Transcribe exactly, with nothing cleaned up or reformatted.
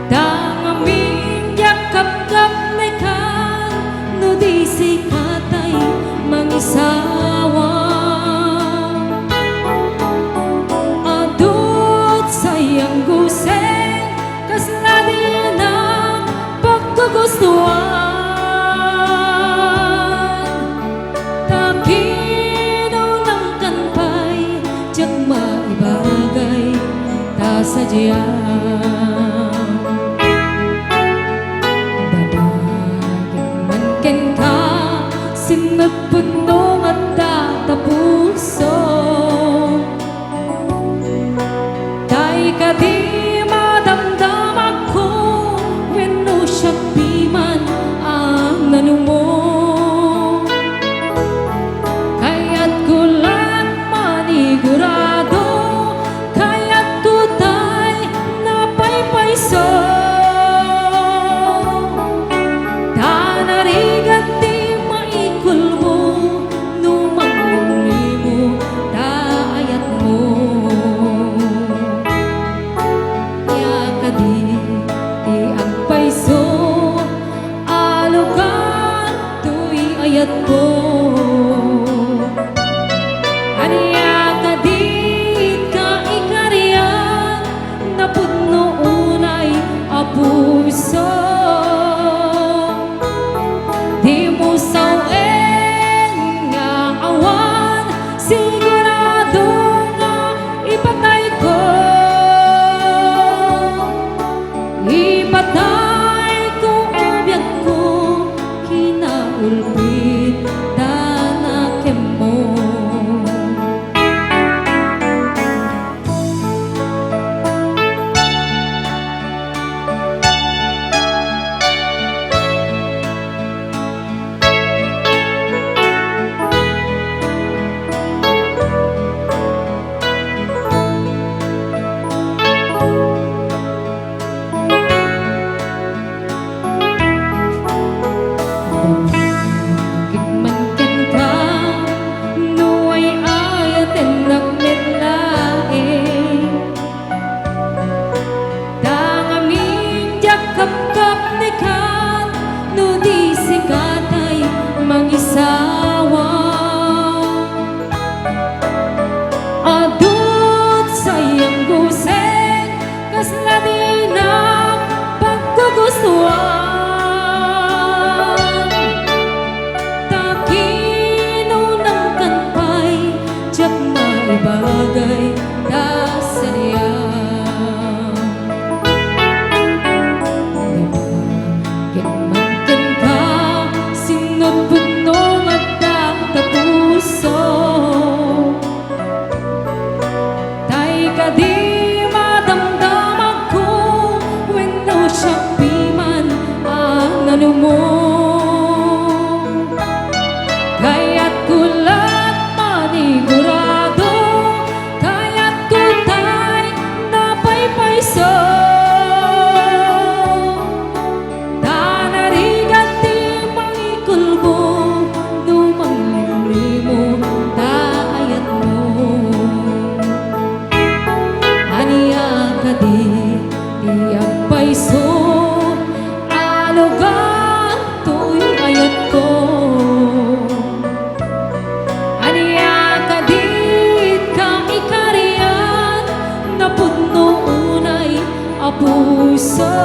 Ta ngamin diak kapkapnekan no di sika tay mangisawa. Adut sayang gusen kasla dinak paggugustuan. Ta kinunangkan pay diak maibagay ta sadiak. Damagek man kenka, sineput no adda ta puso. Tay kadi madamdamakko wenno siak piman a nanumo. Kayatko laeng manigurado, kayatko tay napaypayso. Ta narigat ti maikulmo no manglimlimo ta ayatmo. Ania kadi ti agpayso a lugar toy ayatko? Ania kadi ta ikarian napudno unay a puso? Dimo sawen nga awan sigurado nga ipatayko. Ipatayko a biagko, kinaulpit ta nakemmo. Damagek man kenka, no ay-ayatennak met laeng. Ta ngamin diak kapkapnekan no di sika tay mangisawa. Adut sayang gusen kasla dinak paggugustuan. Ta kinunangkan pay diak maibagay ta sadiak. Damagek man kenka, sineput no adda ta puso. Tay kadi madamdamakko wenno siak piman a nanumo. Kayatko laeng manigurado, kayatko tay napaypayso. Ta narigat ti mangikulbo no manglimlimo ta ayatmo. Ania kadi ti agpayso a lugar toy ayatko? Ania kadi ta ikarian napudno unay a puso?